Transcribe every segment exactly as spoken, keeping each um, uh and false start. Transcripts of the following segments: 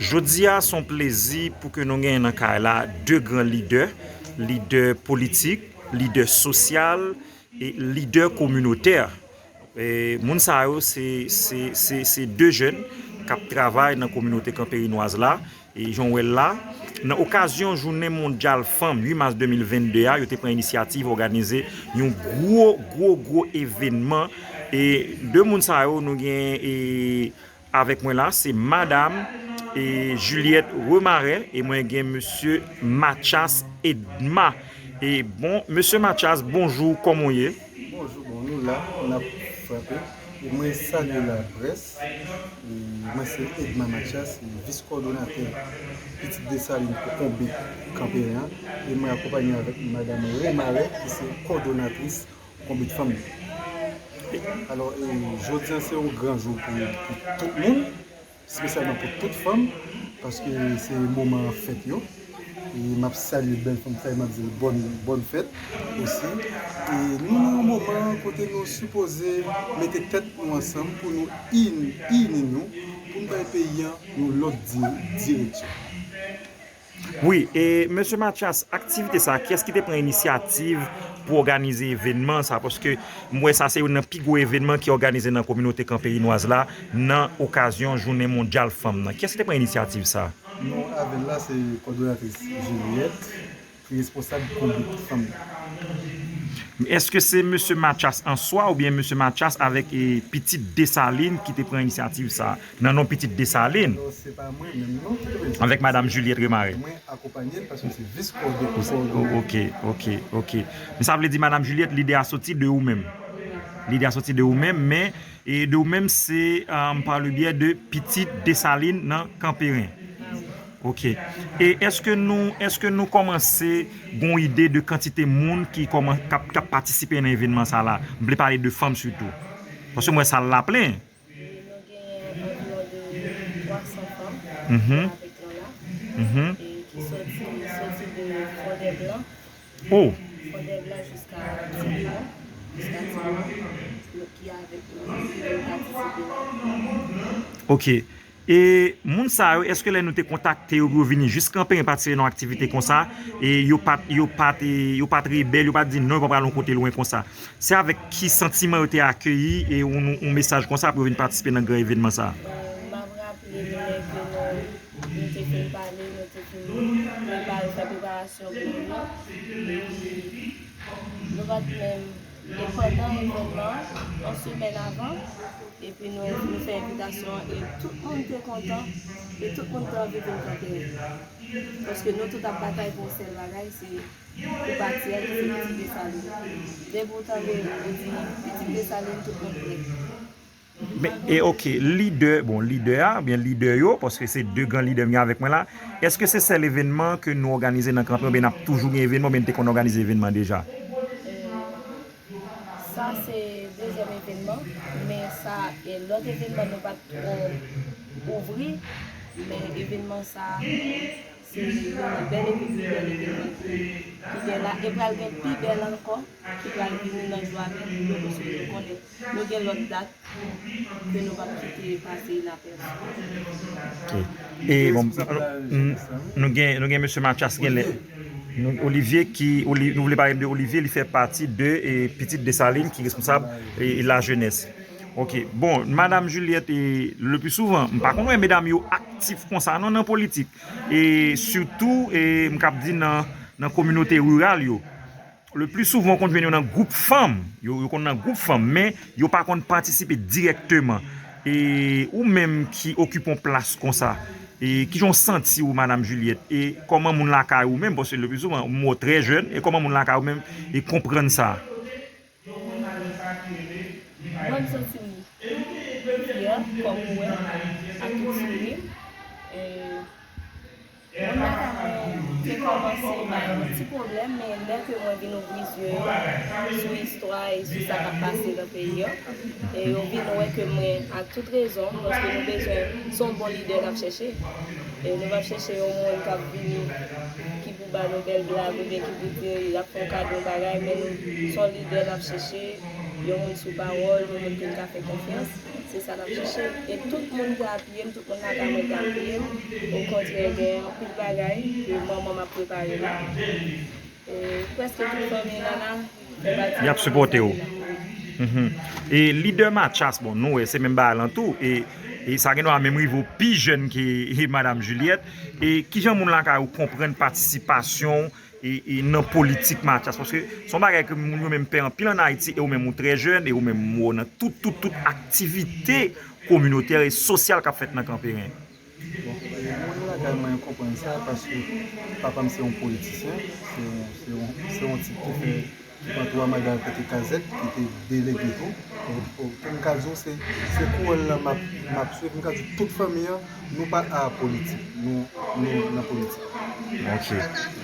Jodi a, se yon plezi pou ke nou genyen nan kay la de gran lidè, lidè politik, lidè sosyal e lidè kominotè. E moun sa yo, se, se, se, se de jèn k ap travay nan kominote kanperinwaz la. E jan w wè l la, nan okazyon Jounen Mondyal Fanm uit mas de mil venn de a, yo te pran inisyativ òganize yon gwo, gwo, gwo evènman. E de moun sa yo, nou gen, e, avèk mwen la, se Madam, e, Juliette Remarais, e mwen gen Mesye Mathias Edma. E bon, Mesye Mathias, bonjou, kòman w ye? Bonjou, bon, nou la, n ap frape. E mwen salye laprès. E mwen se Edma Mathias, vis kòdonatè Pitit Desalin pou Konbit Kanperen an. E mwen akonpanye avèk Madam Remarais, ki se kòdonatris Konbit Fanm. Alò, e, jodi a se yon gran jou pou, pou tout moun, espesyalman pou tout fanm, paske se moman fèt yo. E m ap salye bèl fanm sa, e m ap di l bòn, bòn fèt osi. E nou nan yon moman kote nou sipoze mete tèt nou ansanm pou nou ini, ini nou, pou n bay peyi a yon lòt di-, direksyon. Wi, e Mesye Mathias, aktivite sa, kiyès ki te pran inisyativ pou òganize evènman sa? Paske m wè sa se youn nan pi gwo evènman ki òganize nan kominote kanperinwaz la nan okazyon Jounen Mondyal Fanm nan. Kiyès ki te pran inisyativ sa? Non, avè l la, se kòdonatris Juliette, ki responsab Konbit Fanm nan. Èske se Mesye Mathias an swa oubyen Mesye Mathias avèk, e, Pitit Desalin ki te pran inisyativ sa? Nan non Pitit Desalin. Non, se pa mwen menm non ki te pran inisyativ. Avèk Madam Juliette Remarais. Mwen akonpanye l paske se vis kòdonatè. Ok, ok, ok. Men sa vle di, Madam Juliette, lide a soti de ou menm. Lide a soti de ou menm, men, e, de ou menm, se, um, par le biais de Pitit Desalin nan Kanperen. Ok. E èske nou, èske nou kòmanse gon ide de kantite moun ki kòman, k ap, k ap patisipe nan evènman sa la? M vle pale de fanm sitou. Paske m wè sal la plen. E nou gen anviwon de twa san fanm Mhm. Avèk nou la, Mhm. e ki soti, soti de Fondèblan, Oh. Fondèblan jiska Tibewon, jiska Tibewon, ki avèk nou, ki vin patisipe la. Ok. E moun sa yo, èske lè nou te kontakte yo pou yo vini jis kanpe, patisipe nan aktivite konsa, e yo pa t, yo pa t, e yo pa t rebèl, yo pa t di non, yo pa pral yon kote lwen konsa? Se avèk ki santiman yo te akeyi e yon, yon mesaj konsa pou yo vin patisipe nan gran evènman sa a? M ap raple nou lè ke nou, nou te fin pale, nou te fin prepare, fè preparasyon pou nou yo. Epi, nou pa t menm, e pandan evènman an, yon semèn avan, epi nou, nou fè envitasyon an, e tout moun te kontan, e tout moun te anvi vin kanpe. Paske nou tout ap batay pou yon sèl bagay, se pou pati a ki se Pitit Desalin. Depi w tande yo di Pitit Desalin, tout moun prè. Men, e, ok, lidè, bon, lidè a, oubyen lidè yo, paske se de gran lidè m gen avèk mwen la, èske se sèl evènman ke nou òganize nan kanpe, oubyen n ap toujou gen evènman, oubyen n te konn òganize evènman deja? Sa se dezyèm evènman, men sa, e, lòt evènman nou pa t twò ouvri, men evènman sa, se youn nan bèl epi pi bèl evènman ki, ki gen la, e pral gen pi bèl ankò, ki pral vini nan jou a vini, nou, paske nou konnen, nou gen lòt dat ke nou p ap kite pase inapèsi. Ok. E bon, nou, nou gen, nou gen Mesye Mathias genlè. Nou, Olivier ki, Oli-, nou vle pale de Olivier, li fè pati de, e, Pitit Desalin ki responsab, e, e lajenès. Ok. Bon, Madam Juliette, e, le plus souvent, m pa konn wè medam yo aktif konsa non nan politik. E sitou, e, m k ap di nan, nan kominote riral yo. Le plus souvent, w konn jwenn yo nan gwoup fanm. Yo, yo konn nan gwoup fanm, men yo pa konn patisipe dirèkteman. E ou menm ki okipe yon plas konsa, e kijan w santi w, Madam Juliette? E kòman moun lakay ou menm, paske le plus souvent, m wè w trè jèn, e kòman moun lakay ou menm, e konprann sa? Mwen, m santi m fyè, kòm ou wè, ak tout souri m. E Moun lakay mwen te kòmanse bay yon ti pwoblèm, men lè ke mwen vin ouvri zye yo sou istwa e sou sa k ap pase nan peyi a, e yo vin wè ke mwen, ak tout rezon, paske nou bezwen, se yon bon lidè n ap chèche. E nou p ap chèche yon moun k ap vini, ki pou ba nou bèl blag, oubyen ki pou di l ap fè yon kado yon bagay, men nou, se yon lidè n ap chèche, yon moun sou pawòl, yon moun ke n ka fè konfyans. Se sa n ap chèche. E tout moun ki apiye m, tout moun lakay mwen ki apiye m. Okontrè, gen anpil bagay ke manman m ap prepare la. E prèske tout fanmi Nana fè pati. Y ap sipòte w. Mhm. E lidè Matchas, bon, nou wè, se menm bagay lan tou. E, e sa gen dwa menm rive w pi jèn ke, e, Madam Juliette. E kijan moun lakay ou konprann patisipasyon w e, e nan politik Matchas? Paske se yon bagay ke moun yo menm pè anpil ann Ayiti, e ou menm ou trè jèn, e ou menm ou nan tout, tout, tout aktivite kominotè e sosyal k ap fèt nan Kanperen. Bon, e moun lakay mwen konprann sa, paske papa m se yon politisyen, se yon, se yon, se yon tip ki fè, ki pran twa mandat kote Kazèk, ki te delege tou. Pou m ka di w, se, se kouwòn lan m ap, m ap swiv, m ka di tout fanmi an, nou pa apolitik, nou, nou nan politik. Ok.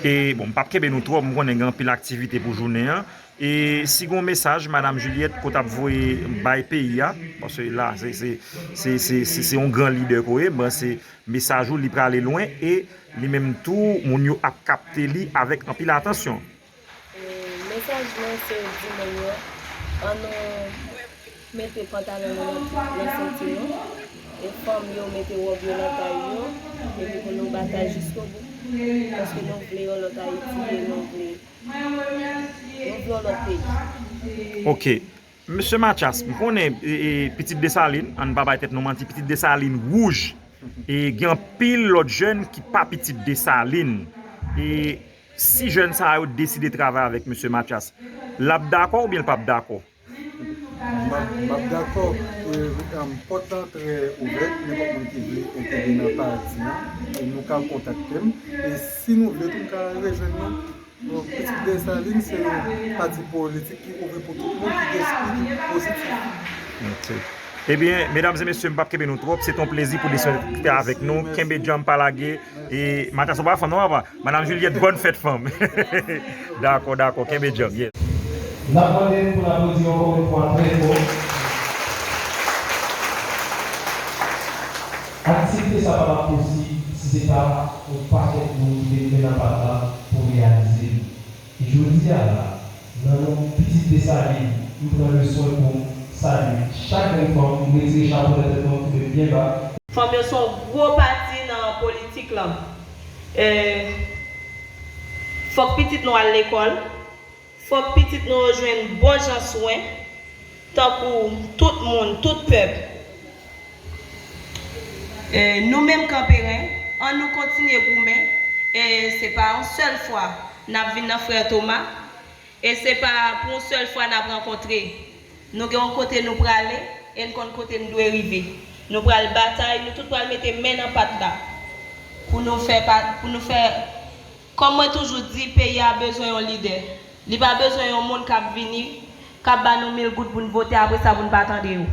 E bon, m p ap kenbe nou twòp, m konnen gen anpil aktivite pou jounen an. E si gen yon mesaj, Madam Juliette, ke w t ap voye bay peyi a, paske la, se, se, se, se, se, se yon gran lidè ke w ye, m panse mesaj ou, li prale lwen, e li menm tou, moun yo ap kapte li avèk anpil atansyon. E mesaj mwen se di moun yo, ann nou mete pantalon nou nan, nan senti nou, e fanm yo mete wòb yo nan tay yo, epi pou nou batay jiskobou, paske nou vle yon lòt Ayiti e nou vle, nou vle yon lòt peyi. Ok. Mesye Mathias, m konnen, e, e, pitit Desalin, ann pa bay tèt nou manti, pitit Desalin wouj. E gen anpil lòt jèn ki pa pitit Desalin. E si jèn sa yo deside travay avèk mesye Mathias, l ap dakò oubyen l p ap dakò? M ap, m ap dakò. E, em, pòt lan trè ouvè, nenpòt moun ki vle entegre nan pati an, e nou ka kontakte m. E si nou vle tou, nou ka rejwenn nou. Bon, Pitit Desalin se yon pati politik ki ouvri pou tout moun, ki gen espri ki pozitif. Ok. Ebyen, medam e mesye, m p ap kenbe nou twòp. Se te yon plezi pou Desalin te avèk nou. Kenbe djanm, pa lage. E Mathias, ou pa fanm non, papa? Madam Juliette, bòn fèt fanm. Dakò, dakò. Kenbe djanm, yes. N ap mande n pou n aplodi ankò yon fwa trè fò. Aktivite sa pa t ap posib si se pa yon pakèt moun ki te met men nan pat la pou reyalize l. E jodi a la, nan non Pitit Desalin, m pran le swen pou m salye chak grenn fanm, m retire chapo nan tèt mwen, m kenbe l byen ba. Fanm yo se yon gwo pati nan politik lan. E, fòk pitit nou al lekòl, fòk pitit nou yo jwenn bon jan swen, tankou tout moun, tout pèp. E, nou menm Kanperen, ann nou kontinye goumen, e se pa yon sèl fwa n ap vin nan Frè Toma, e se pa pou yon sèl fwa n ap rankontre. Nou gen yon kote nou prale, e n konn kote n dwe rive. Nou pral batay, nou tout pral mete men nan pat la pou nou fè pa, pou nou fè Kòm mwen toujou di, peyi a bezwen yon lidè. Li pa bezwen yon moun k ap vini, k ap ba nou mil goud pou n vote, apre sa pou n pa tande yo.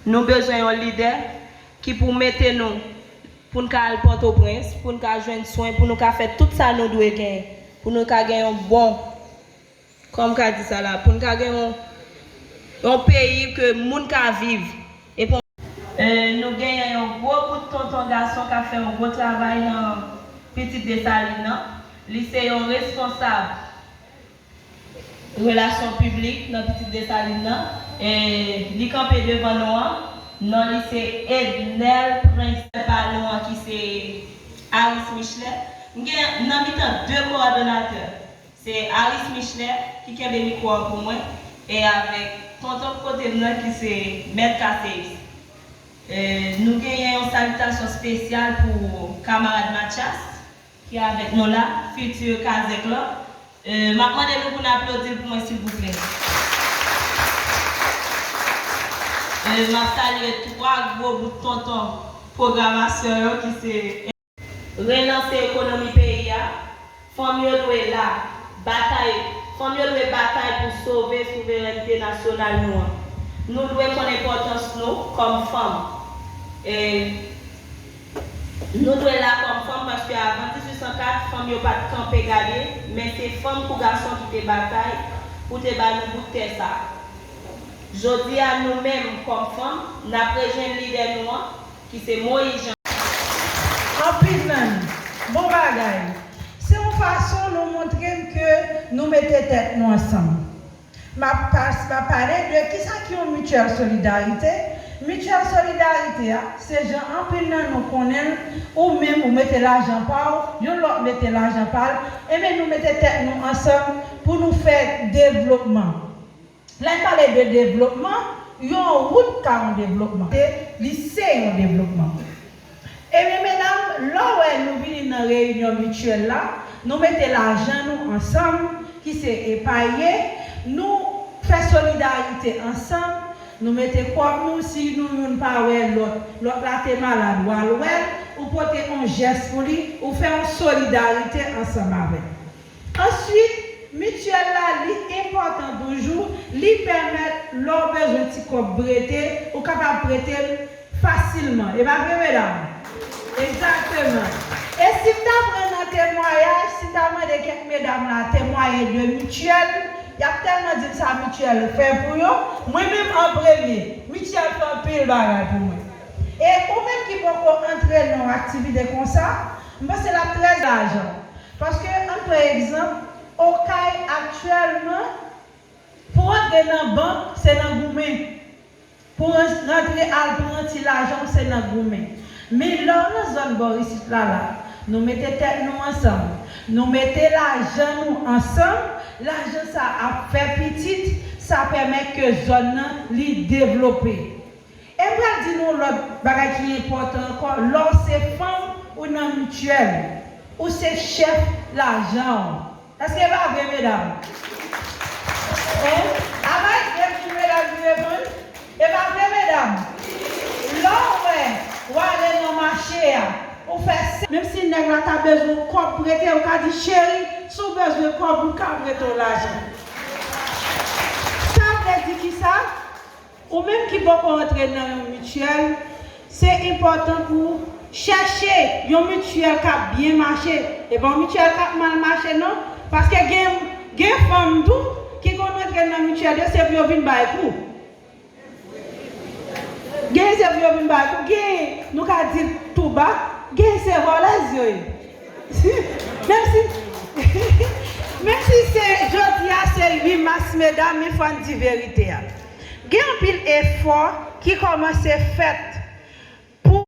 Nou bezwen yon lidè ki pou mete nou, pou n ka al Pòtoprens, pou n ka jwenn swen, pou nou ka fè tout sa nou dwe gen, pou nou ka gen yon bon Kòm m ka di sa la, pou n ka gen yon, yon peyi ke moun ka viv. E pou, e, nou genyen yon gwo bout tonton gason k ap fè yon gwo travay nan Pitit Desalin nan. Li se yon responsab relasyon piblik nan Pitit Desalin nan. E li kanpe devan nou an. Non li se Ednel Prince. Pa nou an ki se Aris Michelet. M gen nan mitan de kowòdonatè. Se Aris Michelet ki kenbe mikwo a pou mwen, e avèk tonton k kote m nan ki se Mèt Kaseis. E, nou genyen yon salitasyon espesyal pou kamarad Mathias ki avèk nou la, fiti kazèk lan. E, m ap mande nou pou n aplodi l pou mwen, silvouplè. E, m ap salye twa gwo bout tonton pwogramasyon yo ki se Relanse ekonomi peyi a, fanm yo dwe la, batay, fanm yo dwe batay pou sove souverènte nasyonal nou an. Nou dwe konn enpòtans nou kòm fanm. E nou dwe la kòm fanm paske avan dizuit san kat, fanm yo pa t kanpe gade, men se fanm kou gason ki te batay pou te ba nou bout tè sa a. Jodi a, nou menm kòm fanm, n ap rejwenn lidè nou an, ki se Moyiz Jan. Anpil menm. Bon bagay. Se yon fason nou montre m ke nou mete tèt nou ansanm. M ap pas-, m ap pale de kisa ki yon mityèl solidarite, Mityèl solidarite a, se jan anpil nan nou konnen l, ou menm ou mete lajan pa w, yon lòt mete lajan pa l, enben nou mete tèt nou ansanm pou nou fè devlopman. Lè n pale de devlopman, yon wout ka yon devlopman. Li se yon devlopman. Ebyen, medam, lè w wè nou vini nan reyinyon mityèl la, nou mete lajan nou ansanm, ki se epaye, nou fè solidarite ansanm, nou mete kòb nou, si nou youn pa wè lòt, lòt la te malad, w al wè l, ou pote yon jès pou li, ou fè yon solidarite ansanm avè l. Answit, mityèl la, li enpòtan toujou, li pèmèt lè w bezwen ti kòb prete, ou kapab prete l fasilman. E pa vre, medam? Egzakteman. E si m ta pran nan temwayaj, si m ta mande kèk medam la temwaye de mityèl, y ap tèlman di m sa mityèl fè pou yo. Mwen menm an premye, mityèl fè anpil bagay pou mwen. E ou menm ki poko antre nan yon aktivite konsa, m panse l ap trè lajan. Paske, an pran egzanp, Okay aktyèlman, pou w antre nan bank, se nan goumen. Pou w rantre al pran ti lajan w, se nan goumen. Men lè w nan zòn bò isit la la, nou mete tèt nou ansanm, nou mete lajan nou ansanm, lajan sa ap fè pitit, sa pèmèt ke zòn nan li devlope. E m pral di nou yon lòt bagay ki enpòtan ankò, lè w se fanm, ou nan mityèl, ou se chèf lajan w. Èske e pa vre, medam? Hein? Apa e vre, tout medam ki reponn? E pa vre, medam? Lè w wè, w ale nan mache a, ou fè se-, menm si nèg la ta bezwen yon kòb prete, ou ka di, cheri, si w bezwen kòb, m ka prete w lajan. Sa vle di kisa? Ou menm ki poko antre nan yon mityèl, se enpòtan pou w chèche yon mityèl k ap byen mache. E pa yon mityèl k ap mal mache, non. Paske gen, gen fanm tou ki konn antre nan mityèl yo, se pou yo vin bay kou. Gen se pou yo vin bay kou, gen, nou ka di l tou ba, gen se vòlèz yo ye. Menm si, menm si se jodi a se uit mas, medam, men fò n di verite a. Gen anpil efò ki kòmanse fèt